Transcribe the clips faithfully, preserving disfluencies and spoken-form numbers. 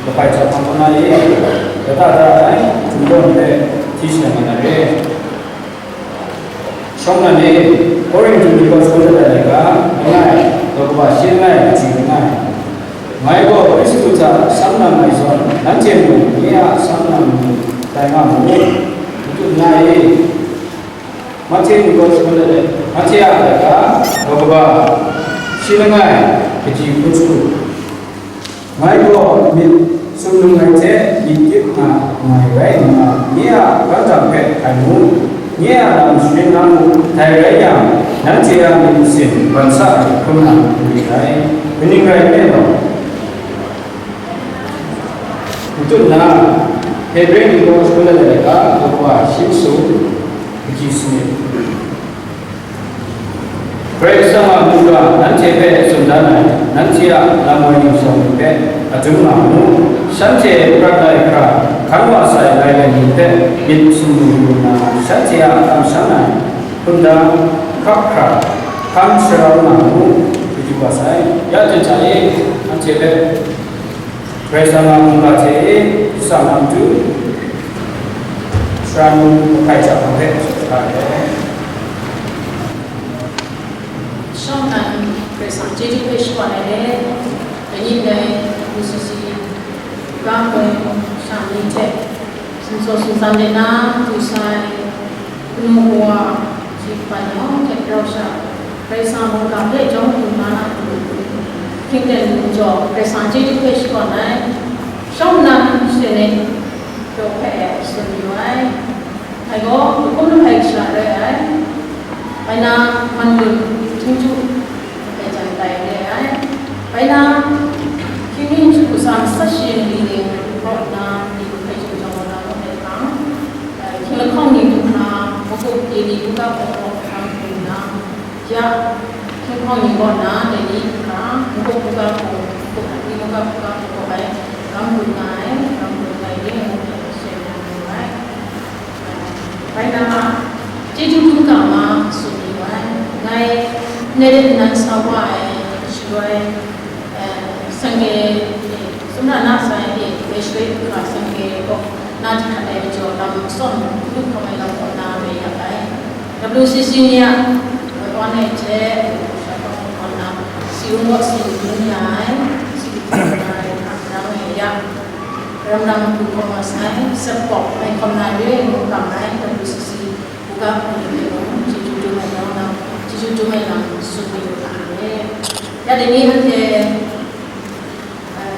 Kapai hta hpang hpang na e, lata da ai, htingdawn hpe hti shangai nga na re. Shawng nnan e, Korinhtu ni kaw shagun dat ai laika, langai, daw kaba shi langai, kaji langai. Ngai gaw Hkristu hta sam nang ai zawn, nanhte mung nye a sam nang ni tai nga mu, Madu na e. Mahte ni gaw shagun dat ai, Mahte a laika, daw kaba shi langai, kaji hkun shagu. Ngai gaw myit sumnung ai hte myit kyip nga nngai rai nna, nye a kangdang hpe hkai mu, nye a lam sharin na mu, dai rai yang, nanhte a myit masin ban sa ai hkrum na n ri ai. Kaning rai nme law? N tut nna, Hebre ni gaw shagun dat ai laika, daw kaba shi masum, kaji sanit. Karai Kasang a mungga nanhte hpe tsun dan ai, nanhte a lam woi ningshawng ni hpe adum nga mu. Shanhte prat ai hkra, hkan wa sai lailai ni hpe myit sumnung yu nna, shanhte a kamsham ai hpundan hkap hkra hkan sharau nga mu, kaji wa sai. Ya hten hta e, anhte hpe Karai Kasang a mungga hte e, shang na matu, sara nu hpai hta hpe, shawng nnan Karai Kasang chyeju hpe shakawn ai let, kaning dai Moses ga hkoi sha ni hte, sumsaw sumsan de na, du sai, kanu kawa, ji hpan yawng hte rau sha, Karai Kasang a mungga hpe jawm hkrum na na hku, hkying ten lu jaw, Karai Kasang chyeju hpe shakawn ai, shawng nnan shade ni daw hpe tsun yu ai. Ngai gaw hkum lahpai kasha rai ai. Bai na, Mandun Htingju hpe jan tai re ai. Bai na, Hkying mi Htingju Kasang masat shayin li ling rawt nna, li hpe hkrai chyum jang wa na kaw hpe hpang, Hkying lahkawng ni du hkra, magup ye ni buga hpawng hpawng hpang hpung nna, ya, Hkying hpawng ni kaw nna, dai ni hkra, magup buga hpung, magup ni buga buga hpung kaw bai, ram gun nga ai, ram gun nga ai ni ngu hpe seng na yu ai. Bai na, chyeju hkrum ga ma tsun yu ai. Ngai, ndai de nnan sa wa ai, shaloi, eh, Sangye, eh, sumra na sa ai, eh, shaloi hkra Sangye kaw na jahkrat ai majaw lam tsawm hkrum hkawm ai lam kaw na rai ya ai. W C C ni a, woi wan ai hte, sha kaw kaw na, si ung kaw si ung ya ai, si ung ya ai, rang e ya. Ram ram hku hkawm wa sai, Sepkawp, Maikhawm na re ai mungkan ai, W C C, buga hpung ni hpe mung, chyeju dum ai nau nau, chyeju dum ai lam tsun mayu ga ai. Ya dai ni anhte, eh,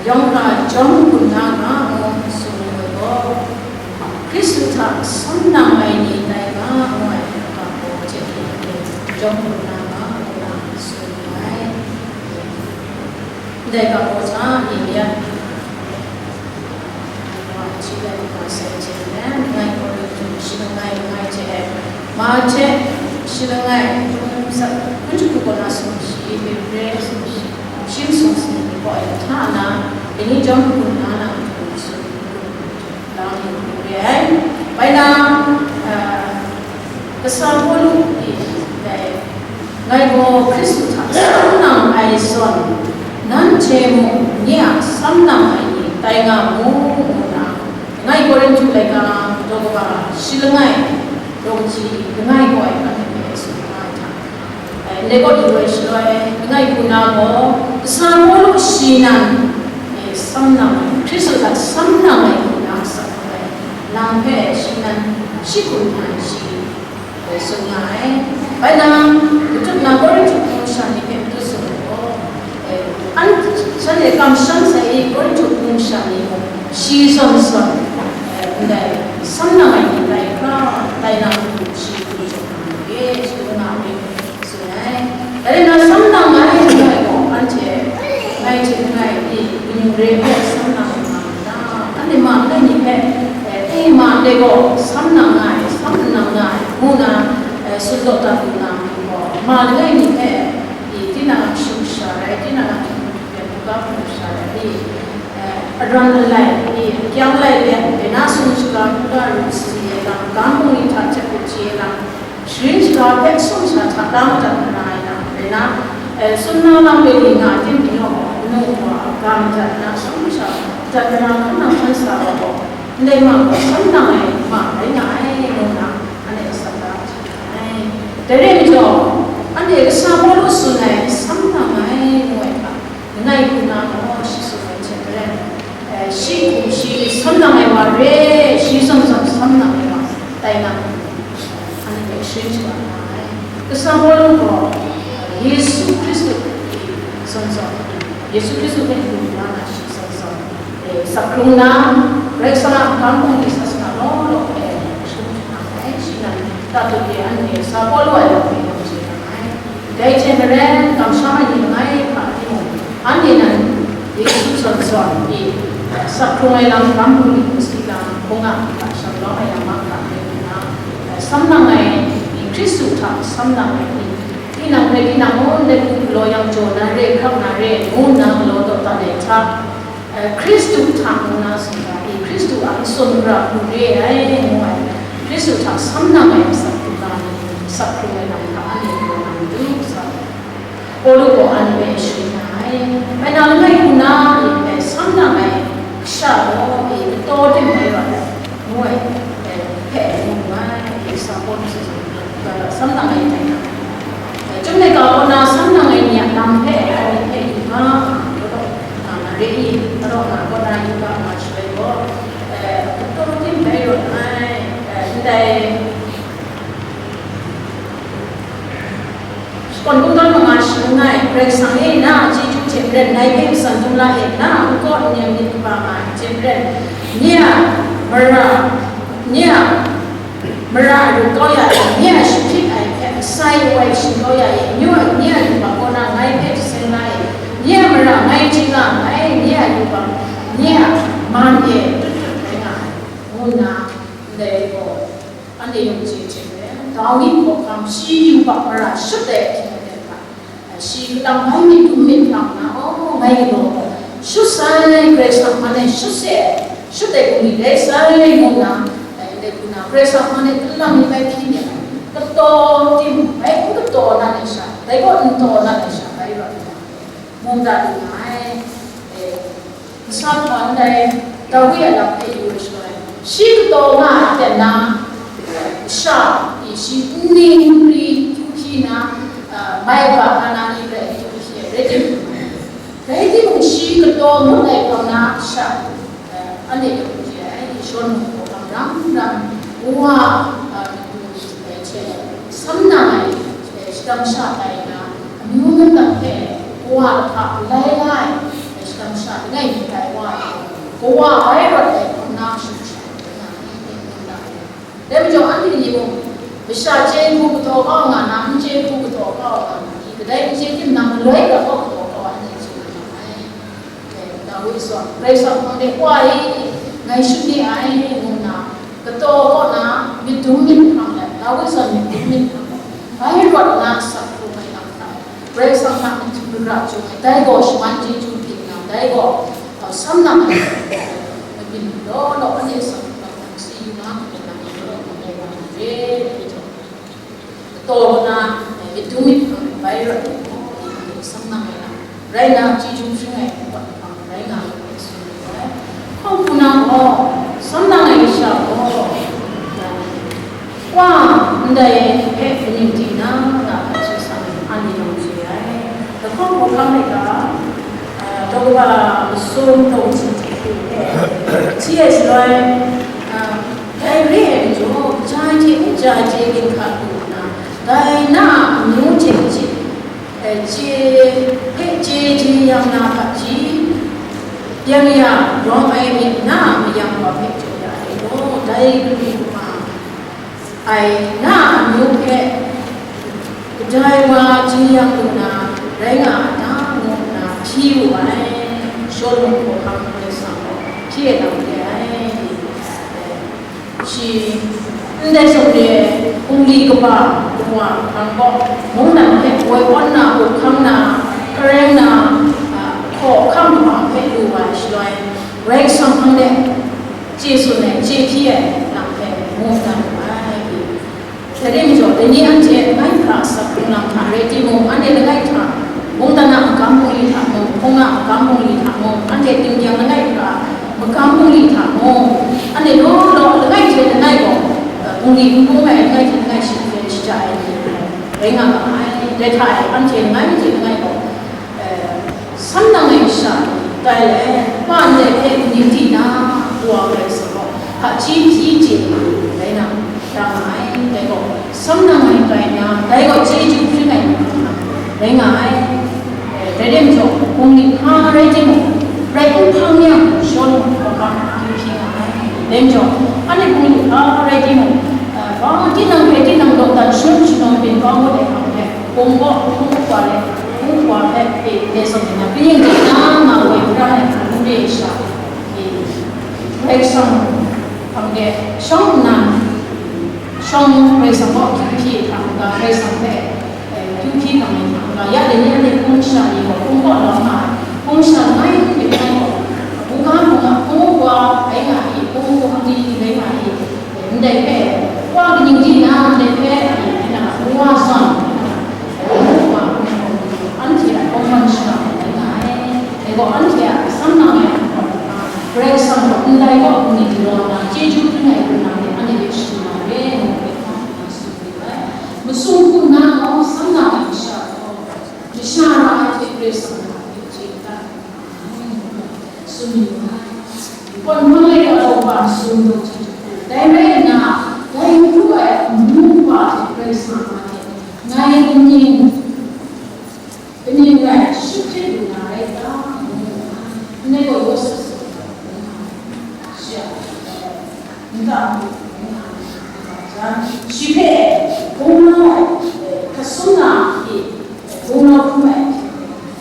yawng hkra jawm hkun na nga ngu tsun mayu ai gaw, Hkristu hta sam nang ai ni tai nga ngu ai ga gaw hte anhte jawm hkun na nga ngu na tsun mayu ai. Ndai ga gaw hta, Elia, Wa hti let wa sai hte maren, langai Korinhtu shi langai langai hte, Mahte shi langai, Hkun hku kaw na sumshi, Hebre sumshi, shi masum sumshi kaw e hta na, dai ni chyawm hkun na na, hkun sum hkun lang ni hkun re ai. Bai na, ah, Kasa Pawlu e dai, ngai gaw Hkristu hta sam nang ai zawn, nanhte mung nye a sam nang ai ni tai nga mu, ngu na, langai Korinhtu laika daw kaba shi langai, daw kaji langai gaw ai hkan hpe tsun nga ai hta, eh, ndai kaw du ai shaloi, langai hku na gaw, Kasa Pawlu shi nan, eh, sam nang ai, Hkristu hta sam nang ai hku na asak ai, nang hpe shi nan shi hku nna shi, tsun nga ai. Bai na, matu na Korinhtu hpung masha ni hpe matu tsun ai gaw, eh, an, shanhte kamsham sai i, Korinhtu hpung masha ni mung shi zawn zawn, eh, ndai sam nang ai ni tai hkra, tai na matu shi hku jaw nga ai, shi hku nga ai, tsun ai. Dai rai na, sam nang ai ni gaw, anhte ngai hte ngai i, kaning re ai sam nang nga na, anhte ma langai ni hpe, eh, e, ma ndai gaw, sam nang nga ai, sam n nang nga ai, ngu na, eh, tsun taw dat lu na, gaw, ma langai ni hpe, i, tinang a hpung masha rai, tinang a hpung hpe buga hpung masha rai, i, eh, aran alai, i, akyang lai let, dai na sung shaga hkungga ru si ai lam, ga mung ni hta hte hpung chye ai lam, sharin shaga hpe sumsha hta la madat na ra ai lam, rai na, eh, sumna lam le ni nga ai tim ni gaw, manu wa ga madat na sumsha Tara hkan nang hkan sa ai gaw, ndai ma gaw sam nang ai ma rai nga ai, ngu nna, anhte asak da ai. Dai rai majaw, anhte kasa Pawlu tsun ai sam nang ai, ngu ai hta, langai hku na gaw shi tsun ai hte maren, eh, shi hkum shi sam nang ai wa re, shi zawn zawn sam nang ai wa tai na, anhte hpe sharin shaga nga ai. Kasa Pawlu gaw Yesu Hkristu hpe zawn zawn, Yesu Hkristu hpe lu la na shi zawn zawn, eh, sak hkrung na, Karai Kasang a hkam hkungli sa sa na law law hpe hkrum hkrum ai, shi nan tatut e anhte sa Pawlu a lam hpe yawng chye na ai. Dai hte maren, kamsham ai ni langai hta timung, anhte nan Yesu zawn zawn e sak hkrung ai lam, hkam hkungli hku si lam, hkungga hta shanglawm ai lam mahkra rai nna, sam nang ai ni, Hkristu hta sam nang ai ni, tinang hpe tinang mung, ndai hku galaw yang jaw na re, hkrak na re, ngu nna galaw taw dat ai hta, eh, Hkristu hta ngu na tsun ga i, Hkristu a n-, tsun gara hku re ai, ngu ai, Hkristu hta sam nang ai asak hkrum ga ni, asak hkrung ai lam hta anhte galaw na matu sa ai. Pawlu gaw anhte hpe sharin nga ai. Bai na langai hku na, i hpe sam nang ai kasha gaw, i kataw tim rai rawt ai, ngu ai, eh, hpe mu ai, i sa Pawlu hte sam nang ai tai na. Chyum laika kaw na sam nang ai ni a lam hpe anhte hpe yu nga, nga na re i, araw nga kaw na yu ga nga shaloi gaw, eh, kataw tim rai rawt ai, eh, ndai shakawn kungdawn manga shangun ai Karai Kasang e, na a chyeju hte maren ngai hpe matsan dum la e, na a nkaw n-, myit kaba nga ai hte maren, nye a mara, nye a mara aru kau ya e, nye a shahpit ai hpe asai awai shing kau ya e, nyu ai, nye a yubak kaw na ngai hpe jaseng la e, nye a mara ngai chye nga nngai, nye a yubak, nye a man e tut tut rai nga ai, ngu nna ndai gaw anhte yawng chye chye ai. Dawi hkawhkam shi yubak mara shut ai hkying aten hta, shi kalang bai myit dum myit hkrang nna, "Aw, ngai galaw gaw, shut sai, Karai Kasang man e shut se, shut ai bungli rai sai," ngu nna, dai hku na, Karai Kasang man e kalang ni bai hpyi myit ai, kataw tim bai n kataw na ai sha, dai gaw n taw na ai sha bai rawt nna, mungdan lu nga ai. E, Nsa hpaw ndai Dawi a lam hpe yu ai shaloi, shi kataw nga ai aten na, sha, i, shi nni nkri hkyu hkyi na, a, mai ga hkra na ni hpe hkyu hkyi ai rai timung, rai timung, shi kataw ngut ai hpang na sha, a, anhte hkyu hkyi ai, i, Shawlum hkawhkam ram ram, wa, a, matu ni hte sam nang ai, e, shadam sha tai na, amyu mungdan hpe, kawa lahpa galai la ai, shadam sha langai mi tai wa ai, kawa bai rawt ai hpang na shut sha, dai majaw anhte ni mung, masha chye hku kataw kau nga na, n chye hku kataw kau nga na, i, kadai n chye tim nang, galoi ga kaw kataw kau ai, anhte chye na ai. Dawi zawn, Karai Kasang hpang de, "Wa e, ngai shut ni ai," ngu nna, kataw kaw na, myit dum myit hkrang let, Dawi zawn myit dum myit hkrang let, bai rawt na asak hkrung ai lam hta, Karai Kasang hta myit hkrum ra chyum ai, dai gaw shaman chyeju byin na, dai gaw, uh, sam nang ai, mabyin law law, anhte asak hkrung ai lam hta, si yu na, mabyin lam law law, ndai wa na re, dai jaw. Kataw na, myit dum myit hkrang bai rawt ai gaw, sam nang ai lam rai na, chyeju hpring ai hpang rai nga ai, tsun ai. Hkawng hku na gaw, sam nang ai sha gaw, wa ndai hpe kaning di na, nga hpe hte sa ai, anhte yawng chye ai. Lahkawng hkawhkam laika, a, daw kaba masum daw jahti hte hti ai shaloi, a, dai re ai majaw, kaja ai hte kaja ai chye ginhka lu nna, dai na a amyu hte chye, e, chye hpe chye jeyang na hpaji, yang ya rawng ai myit na a mayang wa hpe jaw ya ai gaw, dai kanu kama ai na a amyu hpe kadai wa jin yang lu na rai nga a ta, ngu nna hpyi wu ai. Shawlum hkawhkam Karai Kasang gaw hpyi ai lam re ai. Shi ndai sumre hpungli kaba kawa hkang gaw, mungdan hpe woi awn na, up hkang na, kareng na, a, hkawhkam kaba hpe lu wa ai shaloi, Karai Kasang hpang de chye tsun ai, chye hpyi ai lam hpe mu na lu ai. Dai rai majaw, dai ni anhte langai hkra asak hkrung lam hta rai timung, anhte langai hta mungdan a magam bungli hta mung, hpung a magam bungli hta mung, anhte tinggyang langai hkra Magam bungli hta mung, anhte law law langai hte langai gaw, bungli n bung ai langai hte langai shi hpe shaja ai ni rai nga ma ai. Dai hta e, anhte langai hte langai gaw, eh, sam nang ai masha tai let, pa ndai hpe ning di na, Kawa Karai Kasang gaw hpaji hpyi chye rai na, ra nga ai. Dai gaw, sam nang ai kai na, dai gaw chyeju hpring ai ni hkrum na, rai nga ai. Dai rai majaw, bungli hpa rai timung, rai n hpang yang, shawng hkawhkam akyu hpyi nga ai. Dai majaw, anhte bungli hpa rai timung, eh, tinang hpe tinang dawdan shangun shangun byin kau ngut ai hpang hpe, hpung kaw, hpung kaw wa let, hpung kaw wa hpe, eh, dai zawn na, kaning dai na nga woi pra ai hpung de sha, eh, Karai Kasang hpang de shawng nnan, shawng Karai Kasang kaw akyu hpyi hta n-ga, Karai Kasang hpe, eh, akyu hpyi hkam ai hta n-ga, ya dai ni anhte hpung sha ni gaw hpung kaw lawm nga ai, hpung sha langai hte langai gaw, hpung ga hpung ga, hpung wa rai nga i, hpung hpung ni rai nga i, ndai hpe, wa kaning di na, ndai hpe, tinang a hpung wa zawn, hpung wa, anhte a hpung man shara rai nga ai. Dai gaw anhte a sam nang ai hpung wa, Karai Kasang gaw ndai gaw ni galaw nna, chyeju hpring ai hpung na hte anhte hpe sharin na re, ngu ai hta na tsun wu ai. Masum hku nna gaw, sam nang ai masha gaw, masha ra ai hte Karai Kasang hta hpyi chye da ai, ngu ai, tsun yu ai. Kawn hpang laika daw wa sum daw hte hkru, dai rai nna, dai hkru ai amu wa hte Karai Kasang a hte ngai kaning, kaning rai shut hte lu na rai ta? Ngu ai. Ndai gaw Yawsep gaw, shi a, nta hku, shi hpe gunglau ai, hkasung na hte gunglau hkrum ai,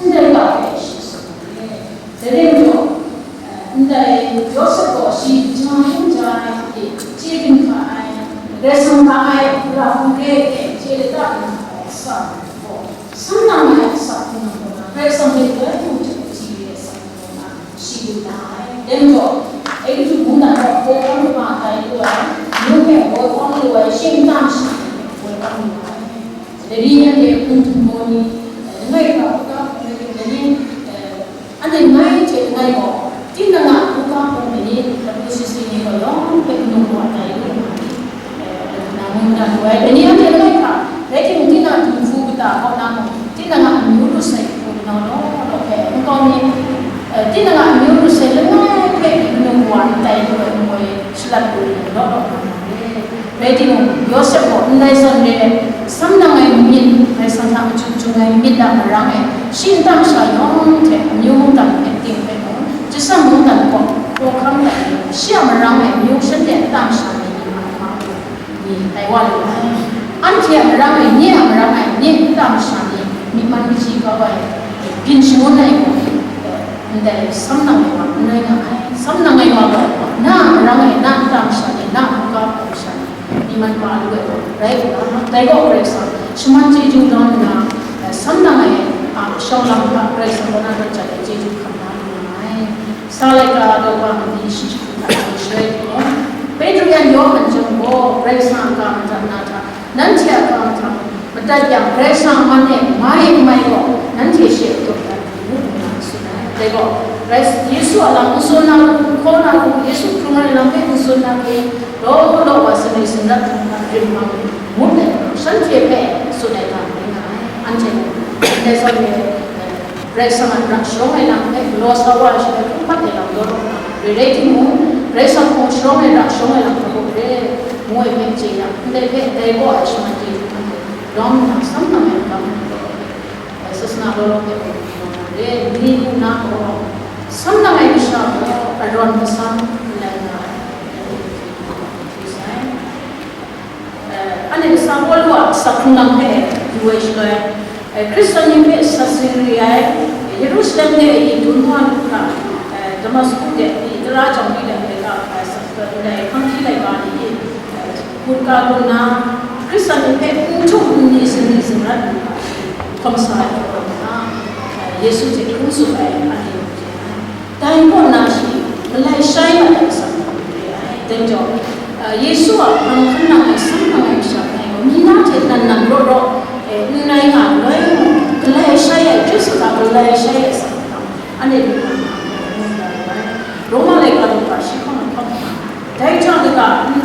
ndai ga hpe shi tsun ai. Dai rai majaw, ndai Yawsep gaw shi ja hkrum ja ai hte chye ginhka ai, Karai Kasang hta ai, Wora hkum re ai hte chye lata ginhka ai asak gaw, sam nang ai asak hkrum ai kaw na, Karai Kasang hpe galoi hkrum hte kaji re ai asak hkrum ai kaw na, shi lu na ai. Dai majaw, Egutu mungdan gaw hpaw kawng kaba tai lu ai, myu hpe hpaw kawng lu ai, shi nta masha hpe hpaw kawng lu ai. Dai ni anhte hpung htum gaw ni, langai hkra hkra hkra hkra ni, eh, anhte ngai hte ngai gaw, tinang a hkungga hpung ai ni, W C C ni gaw yawng hpe kanu kawa tai lu nga ai, eh, na mungdan lu ai. Dai ni anhte langai hkra, rai timung, tinang a dinghku kata kaw na mung, tinang a amyu lusai hku lanau law law hpe, nkau mi, eh, tinang a amyu lusai langai hpe kanu kawa n tai lu ai nhtoi shalat lu ai law law nga ai. Rai timung, Yawsep gaw ndai zawn re ai, sam nang ai myit, Karai Kasang hta machyu jung ai myit a marang e, shi nta masha yawng hte amyu mungdan hpe ting hpe mung, chyasam mungdan gaw hpaw hkam dat ai, shi a marang e amyu shanhte a nta masha ni, ni hpa hpa ni tai wa lu ai. Anhte a marang e, nye a marang e, nye nta masha ni myi man kaji kau ai, byin shangun ai gaw, ndai sam nang ai wa n rai nga ai. Sam nang ai wa gaw, na a marang e, na nta masha ni, na hkungga hpung masha ni, myi man ma lu ai gaw rai u ga, dai gaw Karai Kasang shaman chyeju dawn nna, eh, sam nang ai a shawng lam hta Karai Kasang kaw na rawt jat ai chyeju hkam na lu nga ai. Sa laika daw wa mali shi jahku hta shaloi timung, Petru yan Yawhan chyawm gaw Karai Kasang a ga madat na hta, nanhte a ga mahtang madat yang, Karai Kasang a man e mai n mai gaw, nanhte she a dawdan lu ngu nna tsun ai. Dai gaw, Karai Yesu a lam n tsun na hku, hkaw na hku, Yesu hkrung ai lam hpe n tsun na hku, law law wa sumri sumrat hkrung hta rim mang ngut ai, shanhte hpe tsun ai lam rai nga ai. Anhte mung, ndai zawn e, Karai Kasang a nra sharawng ai lam hpe galaw sa wa ai shaloi hkrum hpat ai lam law law na, re rai timung, Karai Kasang hpung sharawng ai, nra sharawng ai lam hkrum re, ngu ai hpe chye yang, ndai hpe dai gaw ai shaman chyeju hkrum hte, lawm nna sam nang ai magam hkrum hte, sasana law law hpe hkrum hkrum na re, ni ngu na gaw, sam nang ai masha gaw, arawn masam n lai nga ai, ngu sai. Eh, anhte kasa Pawlu a asak hkrung lam hpe yu ai shaloi, eh, Hkristan ni hpe sat singri ai, Yerusalem de i dum hta lu hkra, eh, Damasku de i tara jang ni de hpe ka hkra ai asak hkrung ndai hkang hti laika ni i, eh, hkut ka lu nna, Hkristan ni hpe n htum n ni singri singrat lu hkra hkawm sa ai hkrum nna, eh, Yesu hte hkrum tsup ai anhte hku chye ai. Dai kaw na shi, malai shai mat ai asak hkrung re ai. Dai majaw, a, Yesu a hpang hkan nang ai, sam nang ai masha langai gaw, mi na hte nan nan raw raw, e, n rai nga ai, galoi mung, galai shai ai, Hkristu hta galai shai ai asak hkrung, anhte lu na nga ai, ngu na rai. Roma laika daw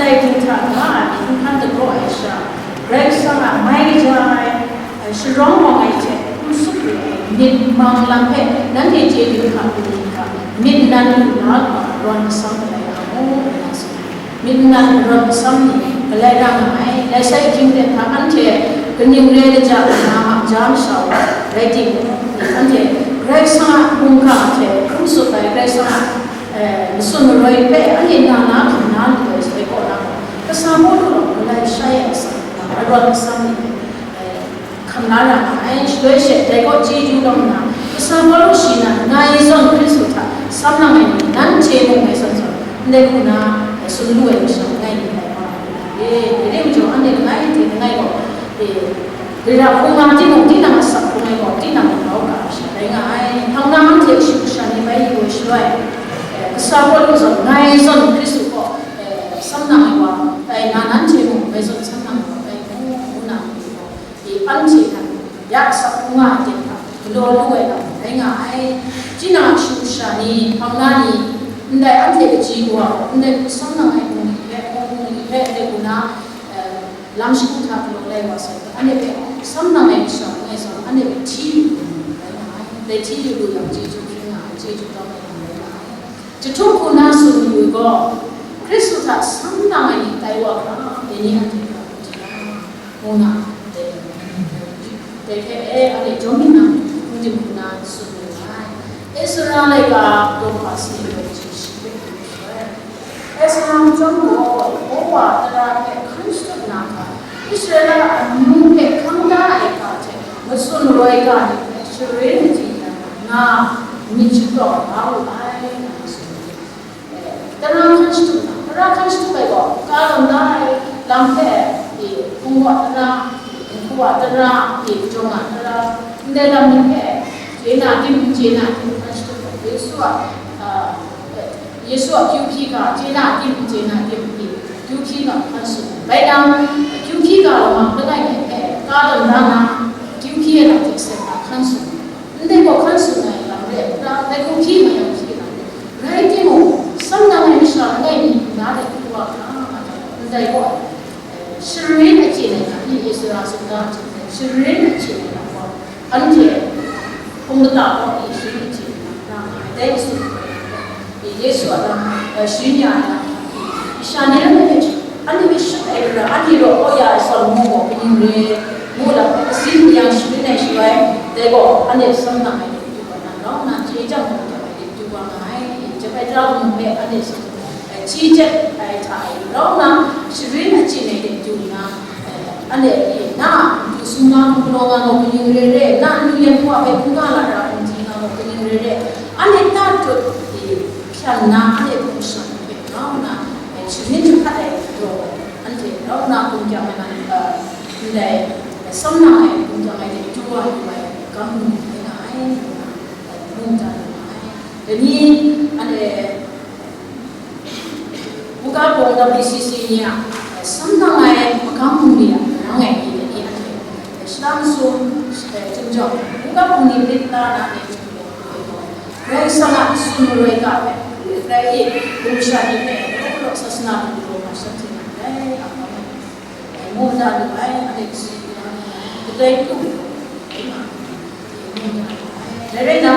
Dai dinghta nga ai hpang dagraw ai sha, Karai Kasang a mai kaja ai, sharawng awng ai hte hkum tsup lu ai myit mang lam hpe nanhte chye yu hkra, myit nan lu na hkra rawn masam galai nga mu, ngu na tsun ai. Myit nan rawn masam ni galai ra nga ai. Lai sai hkying ten hta anhte kaning re kaja na, makja masha wa rai timung, anhte Karai Kasang a mungga hte hkum tsup ai, Karai Kasang a, eh, matsun maroi hpe anhte na na hkrum na lu ai sai kaw na, kasa Pawlu gaw galai shai ai asak, arawn masam ni hpe, eh, hkam la ra nga ai. Shaloi she dai kaw chyeju kau nna, kasa Pawlu shi na, ngai zawn Hkristu hta sam nang ai ni, nanhte mung ngai zawn zawn, ndai hku na, eh, tsun lu ai masha langai mi tai wa ai. E, dai rai majaw, anhte langai hte langai gaw, e, Gara hpung nga timung, tinang asak hpung ai gaw, tinang grau ga ai sha rai nga ai. Hpang na anhte kashu kasha ni bai yu ai shaloi, e, kasa Pawlu zawn, ngai zawn Hkristu kaw, e, sam nang ai wa tai na, nanhte mung ngai zawn sam nang ai wa tai mu, ngu na, e, anhte nan ya asak hpung nga ai ten hta galaw lu ai lam rai nga ai. Tinang kashu kasha ni, hpang na ni, ndai anhte kaji kawa gaw, ndai hku sam nang ai hpung ni hpe, hpung ni hpe, ndai hku na, e, lam shagu hta galaw lai wa sai, anhte hpe sam nang ai masha langai zawn, anhte hpe hti yu lu ai rai nga ai. Dai hti yu lu yang, chyeju hpring nga ai, chyeju kau ai lam rai nga ai. Jahtum hku na tsun yu gaw, Hkristu hta sam nang ai ni tai wa hkra, dai ni anhte hkra hku di na, ngu na, dai, dai hpe, e, anhte jawm mi na, hkungdim hku na tsun yu ai. Ezra laika daw hpa sanit kaw hte shi hpe hkungdim shaloi, Ezra chyawm gaw, Yehowa tara hpe hkan shatup na hta, Israela amyu hpe hkang da ai ga hte matsun maroi ga ni hpe sharin chye ai nga myit shapyaw da wu ai, ngu tsun ai. Tara hkan shatup na, tara hkan shatup ai gaw, ka tawn da ai lam hpe, e, hpung wa tara, e, nhku wa tara, e, jawng a tara, ndai lam ni hpe, chye na tim, n chye na tim hkan shatup ai. Yesu a, a, Yesu a kyu hpyi ga, chye na tim, n chye na tim, hpyi, kyu hpyi ga hkan tsun ai. Bai nang, kyu hpyi ga lawang langai ngai hpe, ka tawn da na, kyu hpyi ai lam hte seng na hkan tsun ai. Ndai gaw hkan tsun ai lam re ai hkra, dai hku hpyi nga yang hpyi lam re. Rai timung, sam nang ai masha langai mi hkunda de hkru wa hkra nga ai. Ndai gaw, sharin achyin ai lam ni, Ezra sumga hte sharin achyin ai lam gaw, anhte hpung kata kaw e sharin achyin ai lam ra nga ai. Dai tsun ai, Yesu a lam, eh, sharin ya ai lam, masha ni lam hpe, anhte hpe shut ai hkra, anhte raw kau ya ai sawn ngu gaw, kaning re, ngu lam hpe, kasi mayang sharin ai shaloi, dai gaw, anhte sam nang ai hte matu gaw, nang grau nna chye jang gaw, jang ai hte matu wa nga ai, jep ai tara kamu hpe, anhte sam, eh, hti jet ai hta e, grau nna, sharin achyin ai hte matu nna, Anhte e, na a matu sumla hkun galaw nga gaw kaning re re, na a matu yan hpaw hpe hkungga lara hkun di nga gaw kaning re re, anhte ta tut e hpyan nna, anhte hpung shang hpe grau nna, e, sharin jahpat ai daw, anhte grau nna hkum kyang ai nan, e, ndai, e, sam nang ai hkum kyang ai hte du wa lu ai, gam hkun hpe nga ai, ngu nna, e, mung dan lu nga ai. Dai ni, anhte, Buga bung W C C ni a, e, sam nang ai magam bungli a, marang ai ni, dai ni anhte, e, shata masum, e, chyum jawng, buga bungli lit la na, e, Karai Kasang a tsun maroi ga hpe, Karai e, gumsha ni hpe, law law sasana hku galaw nga shanhte nan rai, a, Dai mung da lu ai, anhte kasi yang, kadai lu, dai ma, dai mung da lu ai. Dai rai na,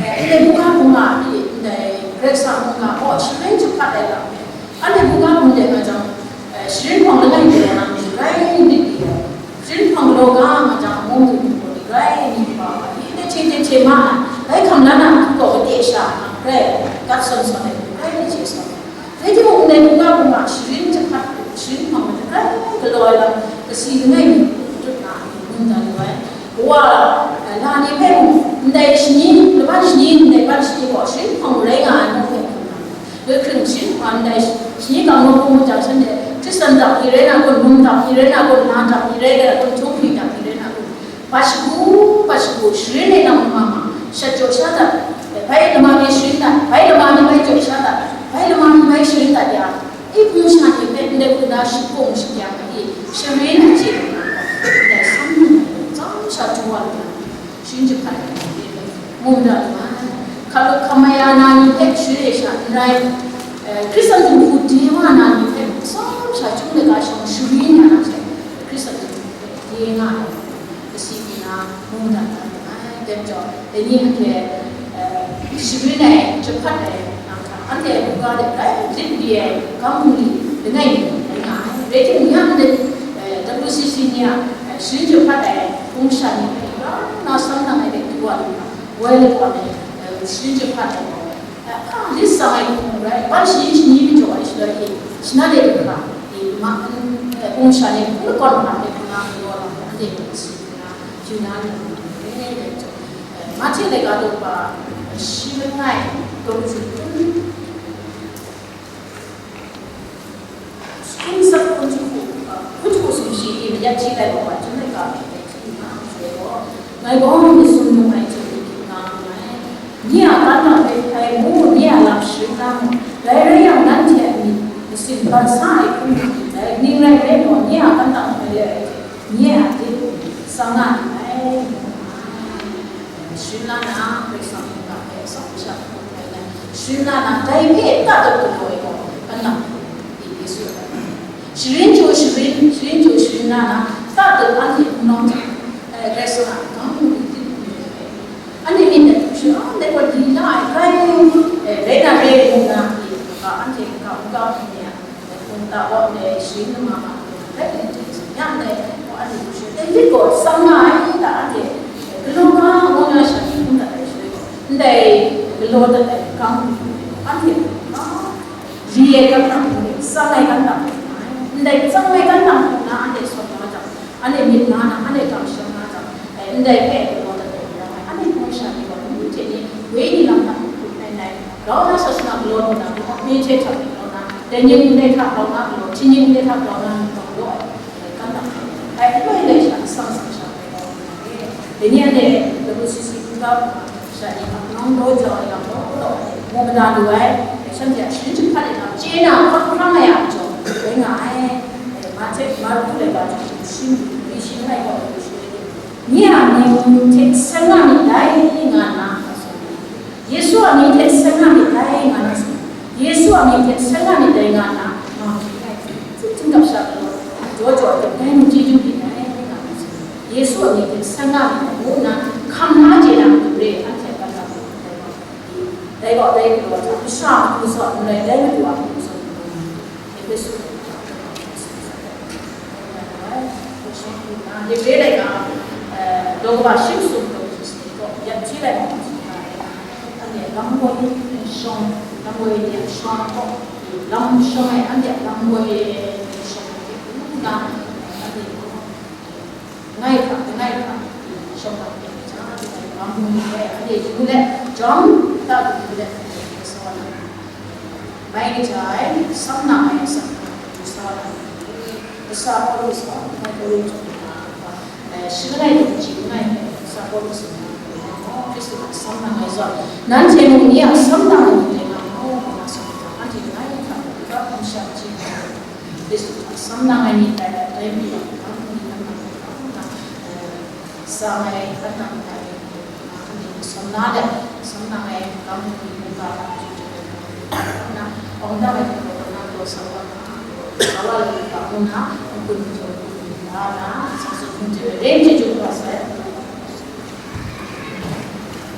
eh, ndai buga mung a pyi, ndai Karai Kasang mung a, oh, sharin jahpat ai lam, anhte buga mung de nga jang, eh, sharin hpang langai de na, rai nit de, sharin hpang galaw ga nga jang, mung du mung de, rai nit ba, ndai hte hte hte ma ai, bai hkam la na, hku gaw kade sha, rai, gat sawn sawn ai, rai nit hte sawn ai. Rai timung, ndai buga bung a sharin jahpat, sharin hpang majaw ai galaw ai lam, kasi langai mi hku tut na, mung dan lu ai. Kawa, eh, la ni hpe mung, ndai shani, laban shani, ndai ban shani gaw sharin hpang rai nga ai mung hpe hkrum na, lahkring sharin hpang ndai shani gang nawku majaw shanhte, Hkristan dap ni rai na kun, num dap ni rai na kun, na dap ni rai na kun, htunghkring dap ni rai na kun, Bat shagu, bat shagu, sharin e nang lama ma, shat jaw sha dat, bai lama mi sharin dat, bai lama mi bai jaw sha dat, bai lama mi bai sharin dat ya, i hpung sha ni hpe ndai hku na shakung shakyang ai, i sharin ai hte, ndai sam ni, tsawm sha du wa lu na, sharin jahpat ai, mung da lu ai. Hkalup hkamaya na ni hpe sharin e sha n rai, e, Hkristu a jinghku de wa na ni hpe, atsawm sha chyum laika shawng shari na hte, Hkristu a jinghku hpe de nga ai, kasi hku na mungdan na ring ai. Dai majaw, dai ni anhte, eh, sharin ai, jahpat ai, nang hta, anhte a buga de grai lit di ai, gang hpung ni langai mi rai nga ai. Rai timung, ya ndai, eh, W C C ni a, eh, sharin jahpat ai, hpung sha ni hpe, grau nna sam nang ai de du wa lu hkra, woi lawan ai, eh, sharin jahpat ai gaw, eh, hpa lit tsang ai hpung rai, ban shayin shani majaw ai shaloi e, shana de du hkra, e, ma, eh, hpung sha ni hpung lakawn hkra hpe hpung na galaw lam, anhte hpung si hpung na, hpyi na lu ai, dai majaw, eh, Mahte laika daw kaba, eh, shi langai, daw mazum kun, kun tsap kun jahku, eh, kun jahku sumshi i mayat hti lai gaw, wa chyum laika hpe hti nga ai shaloi gaw, ngai gaw myit sumnung ai hte myit hkrit nga nngai. Nye a kan nang hpe hpai mu, nye a lam sharin na mu, dai rai yang, nanhte a myit masin bat sa ai hkrum hkrit dai, ning rai nme law, nye a kan nang hpai re ai hte, nye a lit tsang nga nngai. Sharin la na, Karai Kasang hpung ga hpe atsawm sha hpung hpai na, sharin la na, dai hpe tatap galaw ai gaw, kan nang hpung, Yesu a kan nang. Sharin chyu sharin, sharin chyu sharin la na, tatap anhte hpung nawng hta, eh, Karai Kasang a gang hpung hkrit hkrit ai. Anhte myit dai hpung shi, ah, dai gaw di la ai, grai, eh, rai na re ngu na, eh, anhte ga hpung ga hpung ni a, Hpung ta gaw ndai sharin lama ma, rai nna hte tsun yang ndai, anhte hpung shi, dai lit gaw tsang nga ai ta, anhte galaw nga, ngu na sha ni hpung dat ai shaloi gaw, ndai galaw dat ai gang hpung, anhte hpung na, ri ai gan nang hpung, tsang ai gan nang hpung, ndai tsang ai gan nang hpung na, anhte sawt na jang, anhte myit nga na, anhte kamsham na jang, ndai hpe galaw dat ai, anhte hpung sha ni gaw, ni hte ni, wenyi lam hta n hkrup ai, ndai, Grau na sasana galaw lu na, mi hte hta grau na, dai ning ndai hta grau na galaw, hti ning ndai hta grau na, galaw ai, kan nang, ai, aloi aloi sha, atsam atsam sha, galaw lu na, dai ni anhte, W C C hpung ga hpung sha ni, hpang nang daw jau ai lam law law, mu mada lu ai, shanhte a sharin jahpat ai lam, chye na, hkawt hkrang ai a majaw, rai nga ai, Mahte, Marku laika hte shi, shi langai gaw, shi, nye a mying hte seng nga myit dai, nga nna, Yesu a mying hte seng nga myit dai, nga na tsun. Yesu a mying hte seng nga myit dai, nga na, ma hkye ai. Hpung hkrit hkap sha galaw, jaw jaw ai hte, dai mung chyeju byin ai, nga na tsun. Yesu a mying hte seng nga myit dai, ngu nna, hkam na chye na matu re, anhte a kata mung dai gaw, dai gaw, dai galaw hta, masha a hku zawn n rai, dai Madu a hku zawn n rai. Efesu Hebre laika, eh, daw kaba shi masum daw shi gaw, yak hti lai ma, anhte lam woi shawng, lam woi ni a shawng gaw, lam shawng ai, anhte lam woi shawng ai, ngu nna, anhte ngai hkra, ngai hkra, shawng hkra, lam woi ni ai, anhte yu let, jawm ta lu let, sa wa na. Mai kaja ai, sam nang ai asak hta, sa wa na ni? Kasa Pawlu sa, ngai Korinhtu ni hta, eh, shi langai daw kaji langai hpe, kasa Pawlu sa na, Hkristu hta sam nang ai zawn, nanhte mung ni a sam nang ai ni rai nga mu, ngu na sa ai hta, anhte langai hkra, hkra hkam sha chye ai, Hkristu hta sam nang ai ni tai, dai majaw, hkam ni nang nang hkam nang, eh, sa ngai, hkan nang ai, Sawm na let, sawm na ngai, kam ni mungga, na, awng dang ai hte na, lo sa wa na, sa wa lu ga, ngu na, n-gun jaw, n-gun la na, sa su hpung hte ren chyeju kaba sai,